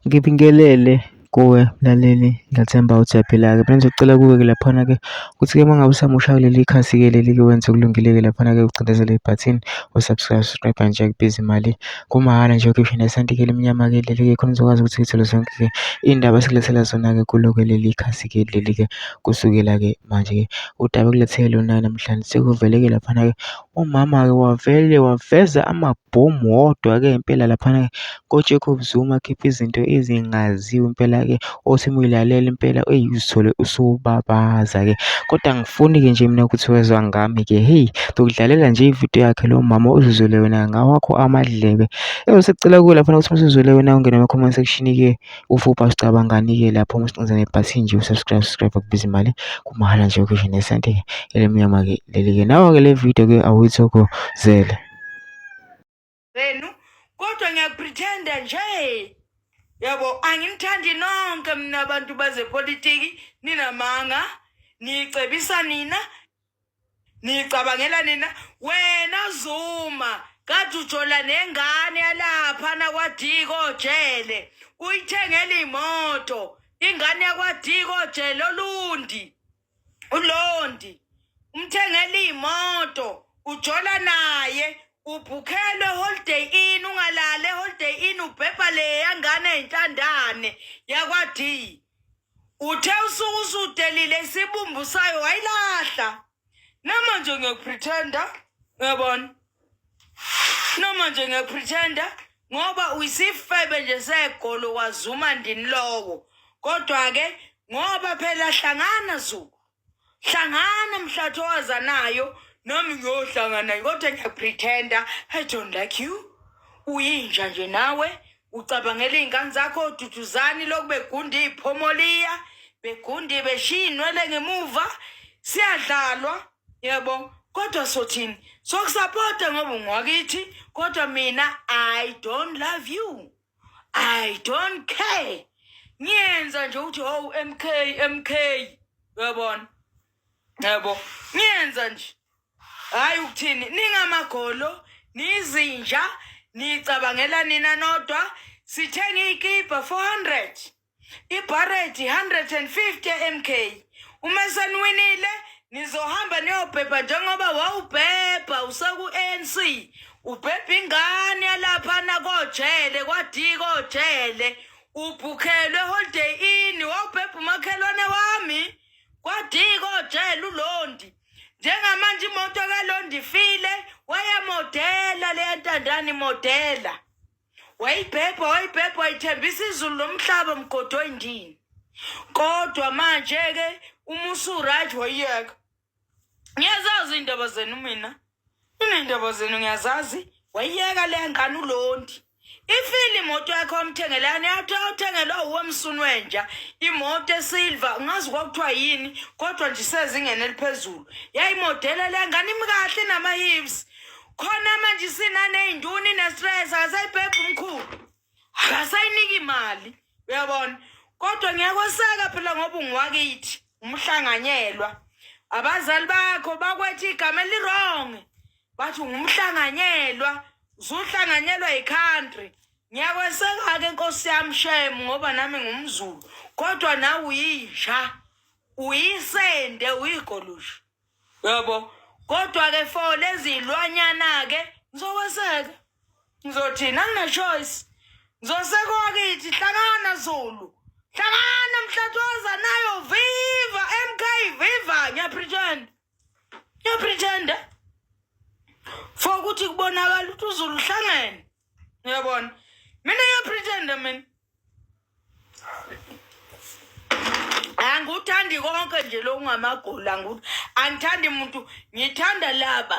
Ngibingelele kuwe mlaleli, ngiyathemba ukuthi uyaphila-ke. Mina ngizocela kuwe-ke laphana-ke ukuthi-ke uma ngabe usamusha kuleli khasi-ke leli-ke wenze okulungile-ke laphana-ke ucindezele ibhathini u-subscribe, subscribe nje akubizi imali. Kumahhala nje ukhiphe nesenti-ke elimnyama-ke leli-ke khona uzokwazi ukuthi uthole zonke-ke iy'ndaba esikulethela zona-ke kulo-ke leli khasi-ke leli-ke kusukela-ke manje-ke. Udaba ekulethele lona namhlanje sekuvele-ke laphana-ke umama-ke wavele waveza amabhomu wodwa-ke impela laphana-ke koJacob Zuma akhiphe izinto ezingaziwa impela-ke othi uma uyilalela impela eyi uzithole usubabaza-ke. Kodwa angifuni-ke nje mina ukuthi wezwa ngami-ke hheyi ngizokudlalela nje ividiyo yakhe lo mama uzizwele wena ngawakho amadlebe. Engizocela kuwe laphana ukuthi usizwele wena ungene kuma-comment section-ke Ufupha usicabangani-ke lapho uma usicinza ngebhathini nje u-subscribe, subscribe akubiza imali kumahhala nje ukhishwe nesenti-ke elimnyama-ke leli-ke. Nawe-ke le video-ke awuyithokozele. Zenu kodwa ngiyakupretenda nje yabo anginithandi nonke mina abantu bazepolitiki ninamanga niyicebisa nina Nicabangela nina wena Zuma kade ujola nengane yalapha nakwadiko jele uyithengela imoto ingane yakwadiko jele olundi ulondi umthengela imoto ujola naye ubhukhelwe holiday inn ungalale holiday inn ubhebha leya ngane eyintandane yakwa-D Uthe usuke usudelile isibumbu sayo wayilahla. Namanje ngiyakupretenda, uyabona? Namanje ngiyakupretenda ngoba uyisifebe nje segolo kwaZuma ndini lowo. Kodwa ke ngoba phela hlangana Zulu. Hlangana mhlatho owazanayo nami ngiyohlangana kodwa ngiyakupretenda I don't like you. Uyinja nje nawe ucabangela iy'ngane zakho oduduzani lokhu begunda iy'phomoliya begunde beshiya iy'nwele ngemuva siyadlalwa yebo kodwa sothini sokusapota ngoba ungwakithi kodwa mina i don't love you i don't care ngiyenza nje ukuthi oh mk mk uyabona yebo ngiyenza nje hayi ukuthini ningamagolo nizinja nicabangela nina nodwa sithenga iy'kibha 400 ibharethi 150 mk uma seniwinile nizohamba niyobhebha njengoba wawubhebha useku-anc ubhebha ingane yalaphana kojele kwadiki kojele ubhukhelwe holiday inn wawubhebha umakhelwane wami kwadiki kojele ulondi njengamanje imoto kalondi ifile wayamodela leya ntandane imodela wayibhebha wayibhebha wayithembisa izulu nomhlaba mgodi oyindini kodwa manje-ke uma usuright wayiyeka ngiyazazi iy'ndaba zenu mina iney'ndaba zenu ngiyazazi wayiyeka leya ngane ulondi Ifile imoto yakho wamthengelani yathi awuthengelwa uwe msunu wenja imoto esilva ungazi kwakuthiwa yini kodwa nje isezingeni eliphezulu yayimodela le ngane imikahle nama-hips khona manje isinaney'nduna ine-stress akasayibhebhi umkhulu akasayiniki imali uyabona kodwa ngiyakweseka phela ngoba ungiwakithi umhlanganyelwa abazali bakho bakwetha igama elirong bathi ungumhlanganyelwa usuhlanganyelwa yi-country ngiyakweseka-ke nkosi yami shem ngoba nami ngumzulu kodwa nawe uyinja uyisende uyigolusha yabo kodwa-ke for lezi zilwanyana-ke ngizokweseka ngizothini angina-choice ngizoseka owakithi hlangana zulu hlangana mhlathoza nayo viva mk viva ngiyapretend ngiyapretenda for ukuthi kubonakala ukuthi uzulu uhlangene uyabona mina ngiyapretenda mina angikuthandi konke nje lokungamagoli angithandi muntu ngithanda laba.